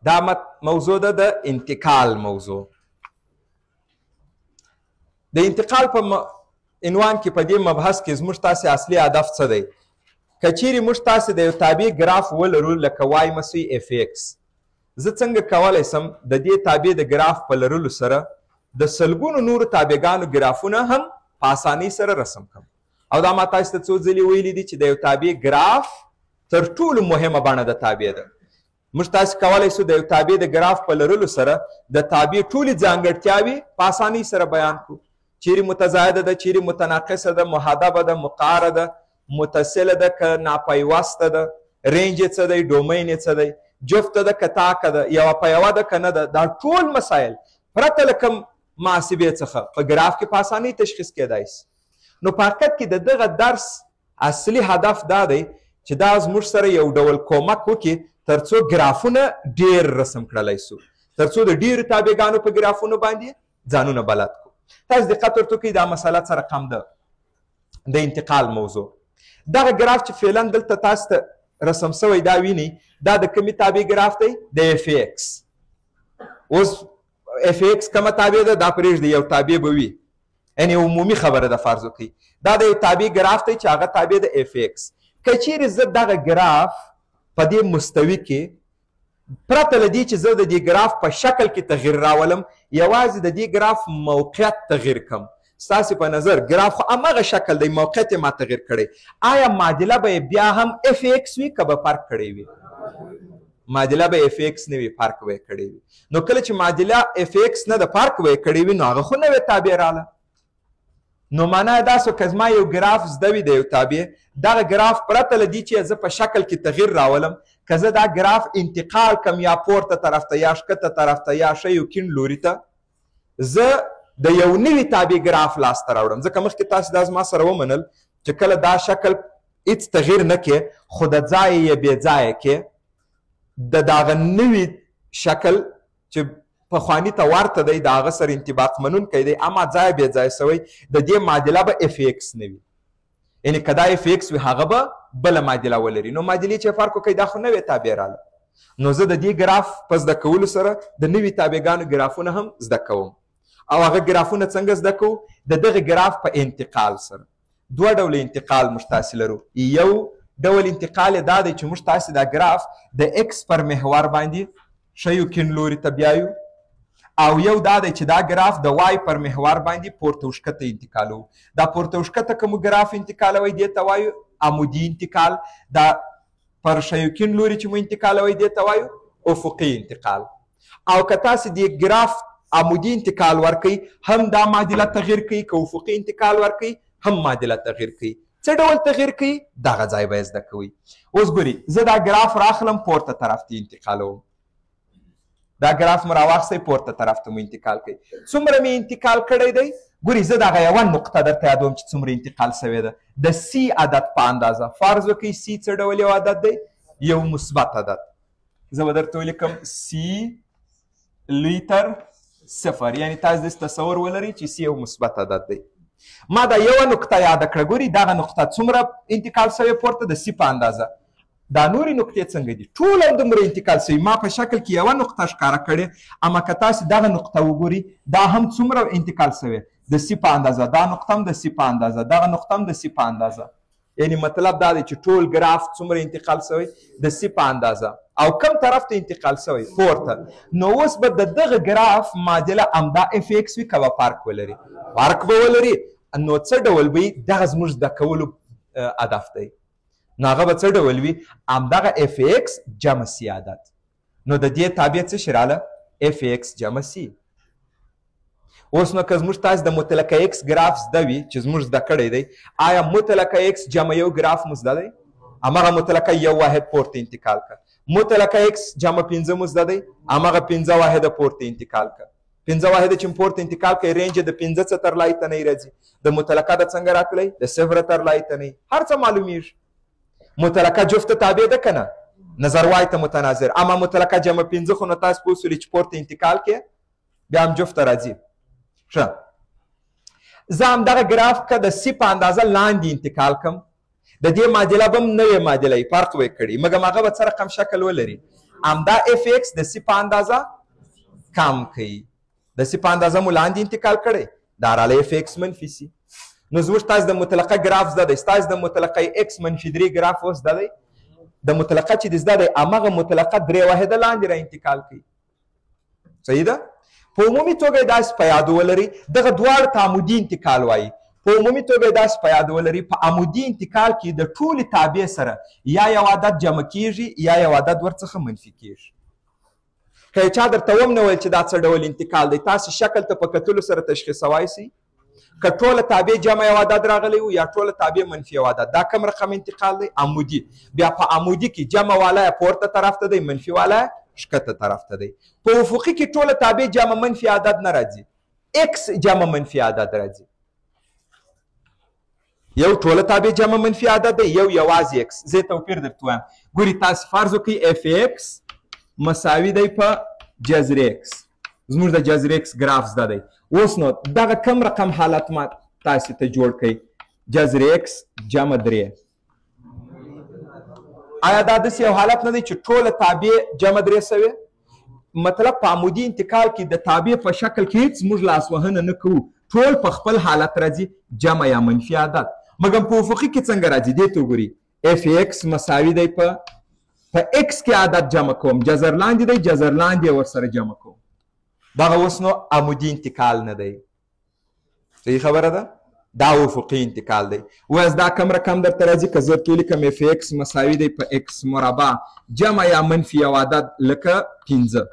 دا موضوع ده د انتقال موضوع. د انتقال په عنوان کې په دې مبحث کې زموږ تاسې اصلي هدف څه دی؟ که چیرې موږ تاسې د یو تابع ګراف ولرو لکه وای مساوي اف ایکس، زه څنګه کولی سم د دې تابع د ګراف په لرلو سره د سلګونو نورو تابعګانو ګرافونه هم په اسانۍ سره رسم کړم؟ او دا ما تاسې ته څو ځلې ویلي دي چې د یو تابع ګراف تر ټولو مهمه بڼه د تابع ده. موږ تاسې کولی سو د یو تابع د ګراف په لرلو سره د تابع ټولې ځانګړتیاوې په اسانۍ سره بیان کړو. چیرې متزایده ده، چیرې متناقصه ده، محدبه ده، مقعره ده، متصله ده که ناپیوسته ده، رینج یې څه دی، ډومین یې څه دی، جفته ده که تاکه ده، یوه په یوه ده که نه ده، دا ټول مسایل پرته له کوم محاسبې څخه په ګراف کې په اسانۍ تشخیص کیدای سي. نو په حقیقت کې د دغه درس اصلي هدف دا دی چې دا زموږ سره یو ډول کومک وکړي ترڅو ګرافونه ډیر رسم کړلی سو، ترڅو د ډیرو تابعګانو په ګرافونو باندې ځانونه بلد کړو. تاسو دقت ورته وکړئ، دا مسله څه رقم ده د انتقال موضوع. دغه ګراف چې فعلا دلته تاسو ته رسم سوی دا وینئ، دا د کومې تابع ګراف دی؟ د اف ایکس. اوس اف ایکس کومه تابع ده؟ دا پرېږدئ، یو تابع به وي، یعنې عمومي خبره ده فرض وکړئ. دا د یو تابع ګراف دی چې هغه تابع ده اف ایکس. که چیرې زه دغه ګراف په دې مستوي کې پرته له دې چې زه د دې ګراف په شکل کې تغییر راولم، یوازې د دې ګراف موقعیت تغییر کړم، ستاسې په نظر ګراف خو هماغه شکل دی، موقعیت یې ما تغییر کړی، آیا معادله به یې بیا هم اف ایکس وي که به فرق کړی وي؟ معادله به اف ایکس نه وي، فرق به یې کړی وي. نو کله چې معادله اف ایکس نه ده فرق به یې کړی وي، نو هغه خو نوې تابع راله. نو معنا یې دا سو که زما یو ګراف زده وي د یو تابع، دغه ګراف پرته له دې چې زه په شکل کې تغییر راولم، که زه دا ګراف انتقال کم یا پورته طرف ته یا ښکته طرف ته یا ښی او کیڼ لوري ته، زه د یو نوي تابع ګراف لاسته راوړم. ځکه مخکې تاسې دا زما سره ومنل چې کله دا شکل هیڅ تغییر نه کې، خو د ځایه یې بې ځایه کې، د دغه نوي شکل چې پخواني ته ورته دی، د هغه سره انطباق منونکی دی، اما ځای بې ځای سوی، د دې معادله به اف ایکس نه وي. یعنې که دا اف ایکس وي هغه به بله معادله ولري. نو معادلې چې فرق وکړي دا خو نوې تابع راله. نو زه د دې ګراف په زده کولو سره د نوي تابعګانو ګرافونه هم زده کوم. او هغه ګرافونه څنګه زده کوو؟ د دغه ګراف په انتقال سره. دوه ډوله انتقال موږ تاسې لرو. یو ډول انتقال یې دا دی چې موږ تاسې دا ګراف د ایکس پر محور باندې ښی او کیڼ لوري ته بیایو، او یو دا دی چې دا ګراف د وای پر محور باندې پورته او ښکته انتقالوو. دا پورته او ښکته که مو ګراف انتقالوئ دې ته وایو عمودي انتقال، دا پر ښی او کیڼ لوري چې مو انتقالوئ دې ته وایو افقي انتقال. او که تاسې دې ګراف عمودي انتقال ورکئ هم دا معادله تغییر کوي، که افقي انتقال ورکئ هم معادله تغییر کوي. څه ډول تغییر کوي؟ دغه ځای به یې زده کوئ. اوس ګوري زه دا ګراف راخلم پورته طرف ته انتقالوم، دا ګراف مو راواخیستئ پورته طرف ته مو انتقال کوي. څومره مې انتقال کړی دی؟ ګوري زه دغه یوه نقطه درته یادوم چې څومره انتقال سوې ده، د سی عدد په اندازه. فرض وکړئ سی څه ډول یو عدد دی؟ یو مثبت عدد. زه به درته ولیکم سی لوی تر صفر، یعنې تاسو داسې تصور ولرئ چې سی یو مثبت عدد دی. ما دا یوه نقطه یاده کړه، ګوري دغه نقطه څومره انتقال سوې پورته؟ د سی په اندازه. دا نورې نقطې څنګه دي؟ ټول همدومره انتقال سوي. ما په شکل کې یوه نقطه ښکاره کړې، اما که تاسې دغه نقطه وګورئ دا هم څومره انتقال سوې؟ د سی په اندازه. دا نقطه هم د سی په اندازه، دغه نقطه هم د سی په اندازه. یعنې مطلب دا دی چې ټول ګراف څومره انتقال سوی؟ د سی په اندازه. او کم طرف ته انتقال سوی؟ پورته. نو اوس به د دغه ګراف معادله همدا اف ایکس وي که به فرق ولري؟ فرق به ولري. نو څه ډول به وي؟ دغه زموږ زده کولو هدف دی. نو هغه به څه ډول وي؟ همدغه اف ایکس جمع سی عدد. نو د دې تابع څه شي راله؟ اف ایکس جمع سی. اوس نو که زموږ تاسې د مطلقه ایکس ګراف زده وي چې زموږ زده کړی دی، آیا مطلقه ایکس جمع یو ګراف مو زده دی؟ هماغه مطلقه یو واحد پورته انتقال کړه. مطلقه ایکس جمع پنځه مو زده دی، هماغه پنځه واحده پورته انتقال کړه. پنځه واحده چې پورته انتقال کوي رینج د پنځه څه تر لای ته نه راځي. د مطلقه د څنګه راتلی؟ د صفر تر لای ته نه. هر څه معلومیږي. مطلقه جفت تابع ده که نه؟ نظر وای ته متناظر. اما مطلقه جمع پنځه خو نو تاسو پوه سولې چې پورته انتقال کې بیا هم جفته راځي. ښه، زه همدغه ګراف که د سی په اندازه لاندې انتقال کم، د دې معادله به هم نوې معادله وي، فرق به یې کړي، مګر هغه به څه رقم شکل ولري؟ همدا اف ایکس د سی په اندازه کم کوي. د سی په اندازه مو لاندې انتقال کړی، دا راله اف ایکس منفي سی. نو زموږ تاسو د مطلقه ګراف زده دی، ستاسو د مطلقه ایکس منفي 3 ګراف اوس زده دی. د مطلقه چې د زده دی همغه مطلقه 3 واحده لاندې را انتقال کوي. صحیح ده؟ په عمومي توګه داسې په یاد ولرئ، دغه دواړو ته عمودي انتقال وایي. په عمومي توګه داسې په یاد ولرئ، په عمودي انتقال کې د ټولې تابع سره یا یو عدد جمع کیږي یا یو عدد ورڅخه منفي کیږي. که یو چا درته وم نه ویل چې دا څه ډول انتقال دی، تاسې شکل ته په کتلو سره تشخیصوای سئ. که ټوله تابع جمع یو عدد راغلی و یا ټوله تابع منفي یو عدد، دا کوم رقم انتقال دی؟ عمودي. بیا په عمودي کې جمع والا پورته طرف ته دی، منفي والا ښکته طرف ته دی. په افقي کې ټوله تابع جمع منفي عدد نه راځي، ایکس جمع منفي عدد راځي. یو ټوله تابع جمع منفي عدد دی، یو یوازې ایکس. زه توپیر درته وایم. ګوري تاسو فرض وکړئ اف ایکس مساوي دی په جذر ایکس، زموږ د جذر ایکس ګراف زده دی. اوس نو دغه کم رقم حالت ما تاسې ته جوړ کړئ، جذر ایکس جمع 3. آیا دا داسې یو حالت نه دی چې ټوله تابع جمع 3 سوې؟ مطلب په عمودي انتقال کې د تابع په شکل کې هېڅ موږ لاسوهنه نه کوو، ټول په خپل حالت راځي، جمع یا منفي عدد. مګر په افقي کې څنګه راځي؟ دې ته وګورئ، اف ایکس مساوي دی په ایکس کې عدد جمع کوم، جذر لاندې دی، جذر لاندې ورسره جمع کوم. دغه اوس نو عمودي انتقال نه دی. صحیح خبره ده؟ دا افقي انتقال دی. اوس دا کم رقم درته راځي؟ که زه ورته ولیکم اف ایکس مساوي دی په ایکس مربع جمع یا منفي یو عدد لکه 5،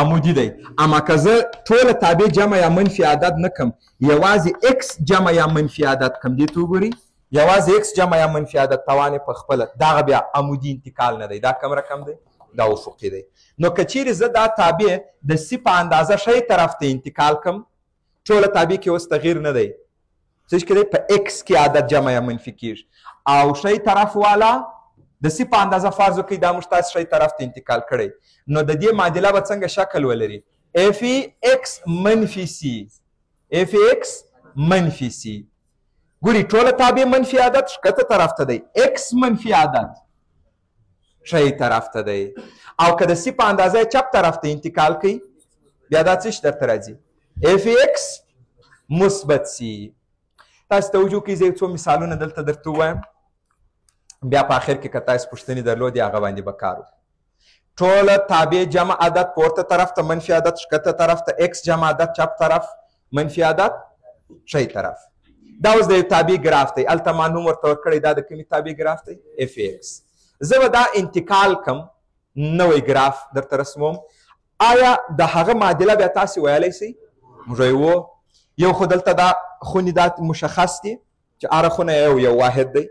عمودي دی. اما که زه ټوله تابع جمع یا منفي عدد نه کم، یوازې ایکس جمع یا منفي عدد کم، دې ته وګورئ، یوازې ایکس جمع یا منفي عدد توان یې په خپله، دغه بیا عمودي انتقال نه دی. دا کم رقم دی؟ دا افقي دی. نو که چیرې زه دا تابع د سی په اندازه ښی طرف ته انتقال کم، ټوله تابع کې اوس تغییر نه دی، څه کې دی؟ په ایکس کې عدد جمع یا منفي کیږي، او ښی طرف والا د سی په اندازه فرض وکړئ دا موږ تاسو ښی طرف ته انتقال کړی، نو د دې معادله به څنګه شکل ولري؟ اف ایکس منفي سی، اف ایکس منفي سی. ګوري ټوله تابع منفي عدد ښکته طرف ته دی، ایکس منفي عدد ښی طرف ته دی، او که د سی په اندازه چپ طرف ته انتقال کړئ، بیا دا څه شي درته راځي؟ اف ایکس مثبت سی. تاسو توجه کړئ، زه یو څو مثالونه دلته درته ووایم، بیا په آخر کې که تاسو پوښتنې درلودې هغه باندې به کار وکړو. ټوله تابع جمع عدد پورته طرف ته، منفي عدد ښکته طرف ته، ایکس جمع عدد چپ طرف، منفي عدد ښی طرف. دا اوس د یو تابع ګراف دی، هلته ما نوم ورته ورکړی، دا د کومې تابع ګراف دی؟ اف ایکس. زه به دا انتقال کم، نوی ګراف درته رسموم. آیا د هغه معادله بیا تاسې ویلی سئ؟ موږ وایو یو خو دلته دا خونې دا مشخص دي چې هره خونه یو یو واحد دی،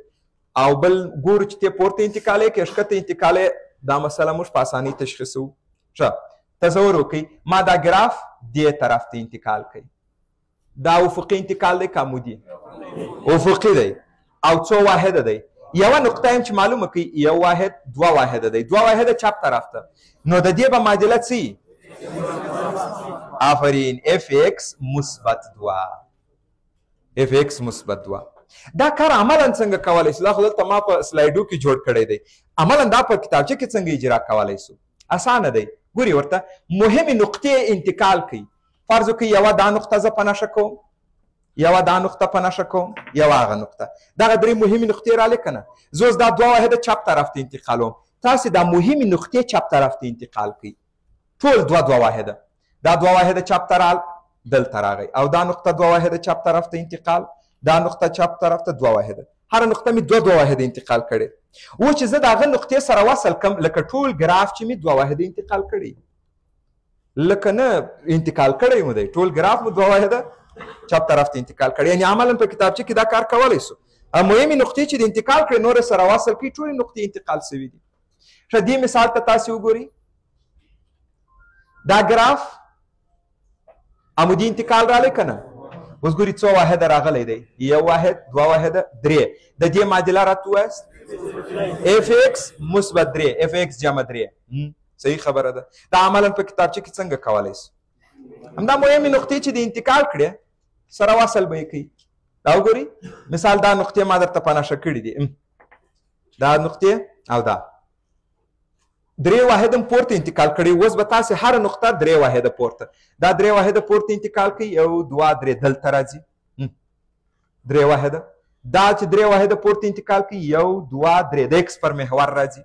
او بل ګورو چې ته پورته انتقالې که ښکته انتقالې، دا مسله موږ په اسانۍ تشخیصوو. ښه تصور وکړئ ما دا ګراف دې طرف ته انتقال کړئ، دا افقي انتقال دی که عمودي؟ افقي دی. او څو واحده دی؟ یوه نقطه هم چې معلومه کړئ، یو واحد دوه واحده دی، دوه واحده چپ طرف ته، نو د دې به معادله څه وي؟ آفرین، اف ایکس مثبت 2، اف ایکس مثبت 2. دا کار عملا څنګه کولی سو؟ دا خو دلته ما په سلایډو کې جوړ کړی دی، عملا دا په کتابچه کې څنګه اجرا کولی سو؟ اسانه دی. ګوري ورته مهمې نقطې انتقال کړئ. فرض وکړئ یوه دا نقطه زه په نښه کوم، یوه دا نقطه په نښه کوم، یوه هغه نقطه، دغه درې مهمې نقطې رالې که نه؟ زه اوس دا دوه واحده چپ طرف ته انتقالوم، تاسې دا مهمې نقطې چپ طرف ته انتقال کړئ، ټول دوه دوه واحده. دا دوه واحده چپ ته رال، دلته راغی، او دا نقطه دوه واحده چپ طرف ته انتقال، دا نقطه چپ طرف ته دوه واحده، هره نقطه مې دوه دوه واحده انتقال کړې. اوس چې زه د هغه نقطې سره وصل کم، لکه ټول ګراف چې مې دوه واحده انتقال کړی، لکه نه انتقال کړی مو دی، ټول ګراف مو دوه واحده چپ طرف ته انتقال کړی. یعنې عملا په کتابچه کې دا کار کولی سو. مهمې نقطې چې د انتقال کړې نورې سره وصل کړي، ټولې نقطې انتقال سوي دي. ښه دې مثال ته تاسې وګورئ، دا ګراف عمودي انتقال رالی که نه؟ اوس ګوري څو واحده راغلی دی، یو واحد، دوه واحده، درې. د دې معادله راته ووایاست؟ اف ایکس مثبت 3، اف ایکس جمع 3. صحیح خبره ده. دا عملا په کتابچه کې څنګه کولی سو؟ همدا مهمې نقطې چې د انتقال کړې سره وصل به یې کوي. دا وګورئ مثال، دا نقطې ما درته په نښه کړې دي، دا نقطې او دا. درې واحد هم پورته انتقال کړی. اوس به تاسې هره نقطه درې واحده پورته، دا درې واحده پورته انتقال کوي، یو دوه درې، دلته راځي درې واحده. دا چې درې واحده پورته انتقال کوي، یو دوه درې، د ایکس پر محور راځي،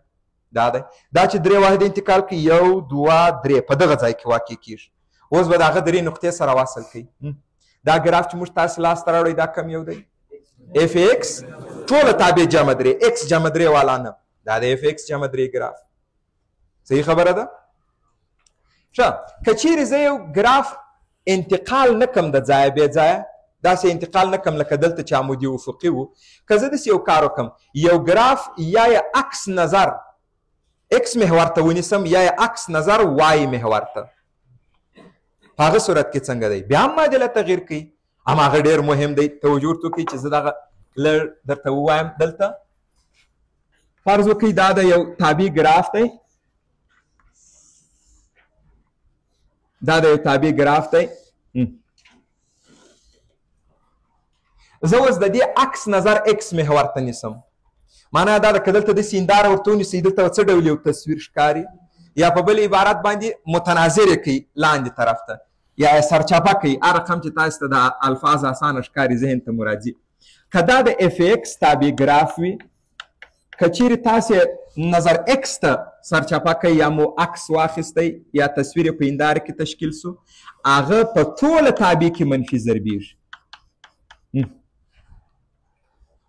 دا دی. دا چې درې واحده انتقال کوي، یو دوه درې، په دغه ځای کې واقع کېږي. اوس به د هغه درې نقطې سره وصل کوي. دا ګراف چې موږ تاسې لاسته راوړی دا کم یو دی؟ اف ایکس ټوله تابع جمع درې، ایکس جمع درې والا نه، دا د اف ایکس جمع درې ګراف. صحیح خبره ده؟ ښه، که چیرې زه یو ګراف انتقال نه کم د ځایه بې ځایه، داسې انتقال نه کم لکه دلته چې عمودي افقي وو، که زه داسې یو کار وکړم، یو ګراف یا یې عکس نظر ایکس محور ته ونیسم یا یې عکس نظر وای محور ته، په هغه صورت کې څنګه دی؟ بیا هم معادله تغییر کوي، اما هغه ډېر مهم دی. توجه ورته وکړئ چې زه دغه لږ درته ووایم. دلته فرض وکړئ دا د یو تابع ګراف دی، دا د یو تابع ګراف دی. زه اوس د دې عکس نظر ایکس محور ته نیسم، معنا دا ده که دلته داسې هنداره ورته ونیسئ، دلته څه ډول یو تصویر ښکاري، یا په بل عبارت باندې متناظر یې کوي لاندې طرف ته، یا یې سرچپه کوي. هر رقم چې تاسو ته دا الفاظ اسانه ښکاري ذهن ته مو راځي. که دا د اف ایکس تابع ګراف وي، که چیرې تاسې نظر ایکس ته سرچپه کوي یا مو عکس واخیستی یا تصویر یې په هنداره کې تشکیل سو، هغه په ټوله تابع کې منفي ضربېږي.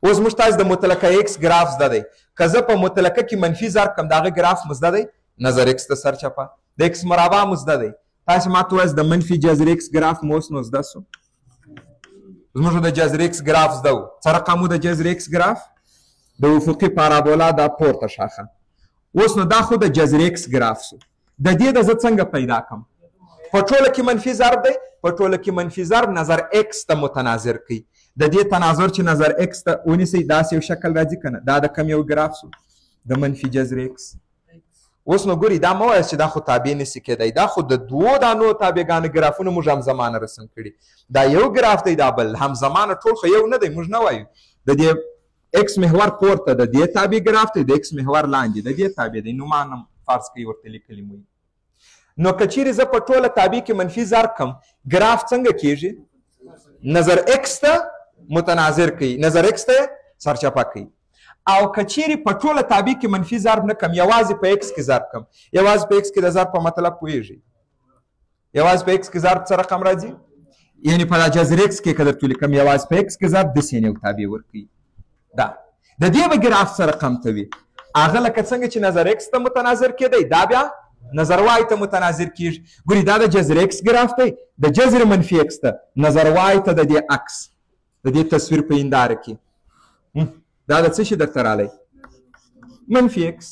اوس موږ تاسو د مطلقه ایکس ګراف زده دی. که زه په مطلقه کې منفي ضرب کړم، د هغه ګراف مو زده دی، نظر ایکس ته سرچپه، د ایکس مربع مو زده دی. تاسو ما ته ووایاست د منفي جذر ایکس ګراف مو اوس نو زده سو؟ زموږ د جذر ایکس ګراف زده و. څه رقم و د جذر ایکس ګراف؟ د افقي پارابولا دا پورته شاخه. اوس نو دا خو د جذر ایکس ګراف سو، د دې د زه څنګه پیدا کړم؟ په ټوله کې منفي ضرب دی، په ټوله کې منفي ضرب نظر ایکس ته متناظر کوي. د دې تناظر چې نظر ایکس ته ونیسئ داسې یو شکل راځي که نه؟ دا د کم یو ګراف سو؟ د منفي جذر ایکس. اوس نو ګوري دا مه وایاست چې دا خو تابع نسي کېدی، دا خو د دوو دانو تابعګانو ګرافونه موږ همزمانه رسم کړي. دا یو ګراف دی، دا بل همزمانه، ټول خو یو نه دی. موږ نه وایو د دې ایکس محور پورته د دې تابع ګراف دی، د ایکس محور لاندې د دې تابع دی، نو ما نه فرض کوي ورته لیکلي مو. نو که چیرې زه په ټوله تابع کې منفي ضرب کړم، ګراف څنګه کېږي؟ نظر ایکس ته متناظر کوي، نظر ایکس ته سرچپه کوي. او که چیرې په ټوله تابع کې منفي ضرب نه کړم، یوازې په ایکس کې ضرب کړم، یوازې په ایکس کې د ضرب په مطلب پوهېږئ؟ یوازې په ایکس کې ضرب څه رقم راځي؟ یعنې په دا جذر ایکس کې که درته ولیکم یوازې په ایکس کې ضرب داسې یو تابع ورکوي. دا د دې به ګراف څه رقم ته وي؟ هغه لکه څنګه چې نظر ایکس ته متناظر کېدی، دا بیا نظر وای ته متناظر کېږي. ګوري دا د جذر ایکس ګراف دی، د جذر منفي ایکس ته نظر وای ته د دې عکس د دې تصویر په هنداره کې دا د څه شي درته رالی؟ منفي ایکس.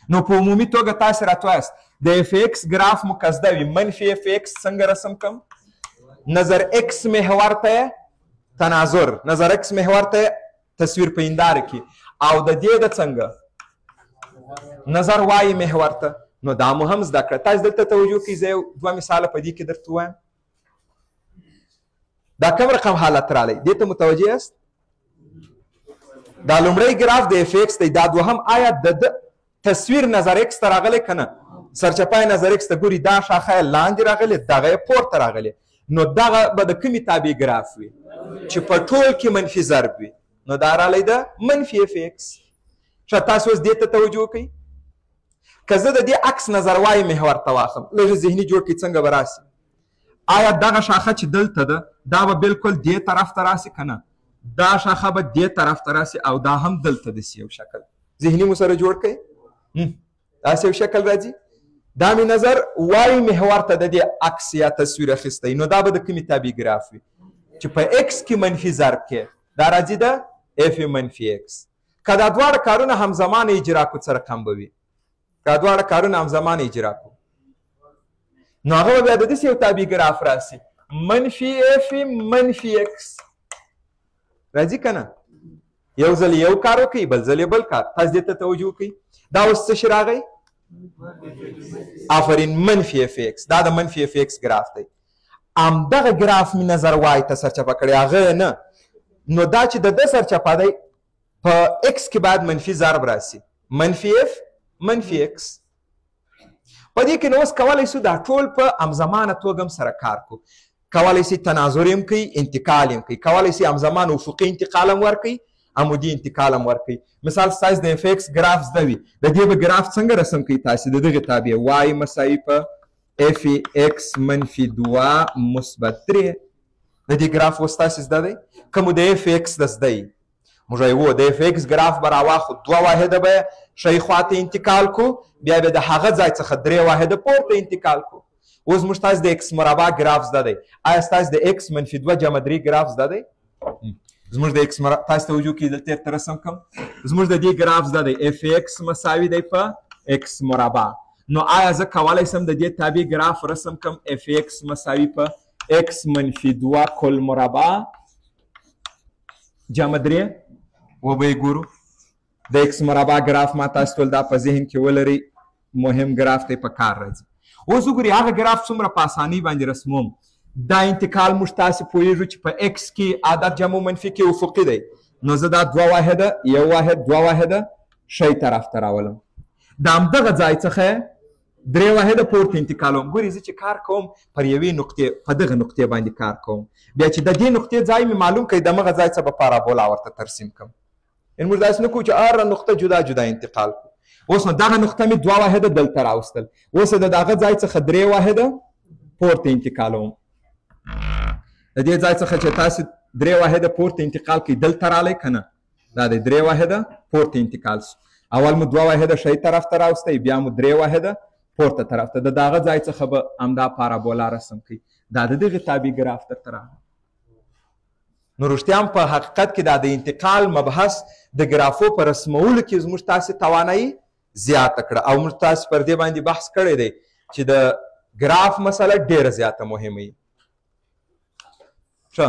نو په عمومي توګه تاسې راته وایاست د اف ایکس ګراف مو که زده وي، منفي اف ایکس څنګه رسم کړم؟ نظر ایکس محور ته تناظر، نظر ایکس محور ته تصویر په هنداره کې، او د دې د څنګه نظر وای محور ته. نو دا مو هم زده کړه. تاسو دلته توجه کړئ، زه یو دوه مثاله په دې کې درته ووایم. دا کوم رقم حالت رالی؟ دې ته متوجه یاست؟ دا لومړی ګراف د اف ایکس دی، دا دوهم آیا د تصویر نظر ایکس ته راغلی که نه؟ سرچپه یې نظر ایکس ته ګوري، دا شاخه یې لاندې راغلې، دغه یې پورته راغلې. نو دغه به د کومې تابع ګراف وي؟ چې په ټول کې منفي ضرب وي. نو دا رالی ده منفي اف ایکس. ښه، تاسو اوس دې ته توجه وکړئ. که زه د دې عکس نظر وای محور ته واخلم، لږ ذهني جوړ کړئ څنګه به راسي. آیا دغه شاخه چې دلته ده دا به بالکل دې طرف ته راسي که نه؟ دا شاخه به دې طرف ته راسي او دا هم دلته داسې یو شکل ذهني مو سره جوړ کړئ، داسې یو شکل راځي. دا مې نظر وای محور ته د دې عکس یا تصویر اخیستی، نو دا به د کومې تابع ګراف وي؟ چې په ایکس کې منفي ضرب کې دا راځي د اف منفي ایکس. که دا دواړه کارونه همزمانه اجرا کړو څه رقم به وي؟ که دواړه کارونه همزمانه اجرا کړو نو هغه به بیا د داسې یو تابع ګراف راسي، منفي اف منفي ایکس راځي که نه؟ یو ځل یو کار وکړئ، بل ځل یې بل کار. تاسو دې ته توجه وکړئ. دا اوس څه شي راغی؟ آفرین، منفي اف ایکس. دا د منفي اف ایکس ګراف دی. همدغه ګراف مې نظر وای ته سرچپه کړی، هغه نه. نو دا چې د ده سرچپه دی، په ایکس کې باید منفي ضرب راسي، منفي اف منفي ایکس. په دې کې نو اوس کولی سو دا ټول په همزمانه توګه هم سره کار کو. کولی سي تناظر هم کوي، انتقال هم کوي، کولی سي همزمان افقي انتقال هم ورکوي، عمودي انتقال هم ورکوي. مثال ستاسو د اف ایکس ګراف زده وي، د دې به ګراف څنګه رسم کوي؟ تاسې د دغې تابع وای مساوي په اف ایکس منفي 2 مثبت 3، د دې ګراف اوس تاسې زده دی؟ که مو د اف ایکس د زده وي، موږ وایو د اف ایکس ګراف به راواخلو، 2 واحده به ښی خواته انتقال کو، بیا به د هغه ځای څخه 3 واحده پورته انتقال کو. اوس موږ تاسو د ایکس مربع ګراف زده دی، آیا ستاسو د ایکس منفي 2 جمع 3 ګراف زده دی؟ زموږ د ایکس مربع تاسو توجه کړئ، دلته درته رسم کړم. زموږ د دې ګراف زده دی، اف ایکس مساوي دی په ایکس مربع. نو آیا زه کولی سم د دې تابع ګراف رسم کړم؟ اف ایکس مساوي په ایکس منفي 2 کل مربع جمع 3، وبه یې ګورو. د ایکس مربع ګراف ما تاسو ټول دا په ذهن کې ولرئ، مهم ګراف دی، په کار راځي. اوس وګورئ هغه ګراف څومره په اسانۍ باندې رسموم. دا انتقال موږ تاسې پوهېږو چې په ایکس کې عدد جمع منفي کې افقي دی، نو زه دا 2 واحده، 1 واحد، 2 واحده ښی طرف ته راولم. د همدغه ځای څخه 3 واحده پورته انتقالوم. ګورئ زه چې کار کوم پر یوې نقطې، په دغه نقطې باندې کار کوم، بیا چې د دې نقطې ځای مې معلوم کړي، دمغه ځای څخه به پارابولا ورته ترسیم کړم. یعنې موږ داسې نه کوو چې هره نقطه جدا جدا انتقال کړو. اوس نو دغه نقطه مې 2 واحده دلته راوستل، اوس د دغه ځای څخه 3 واحده پورته انتقالوم. د دې ځای څخه چې تاسې 3 واحده پورته انتقال کړئ، دلته راغلی که نه، دا دی 3 واحده پورته انتقال سو. اول مو 2 واحده ښی طرف ته راوستی، بیا مو 3 واحده پورته طرف ته. د دغه ځای څخه به همدا پارابولا رسم کړئ. دا د دغې تابع ګراف درته راغی. نو رښتیا هم په حقیقت کې دا د انتقال مبحث د ګرافو په رسمولو کې زموږ تاسې توانایي زیاته کړه، او موږ تاسې پر دې باندې بحث کړی دی چې د ګراف مسله ډېره زیاته مهمه وي. ښه.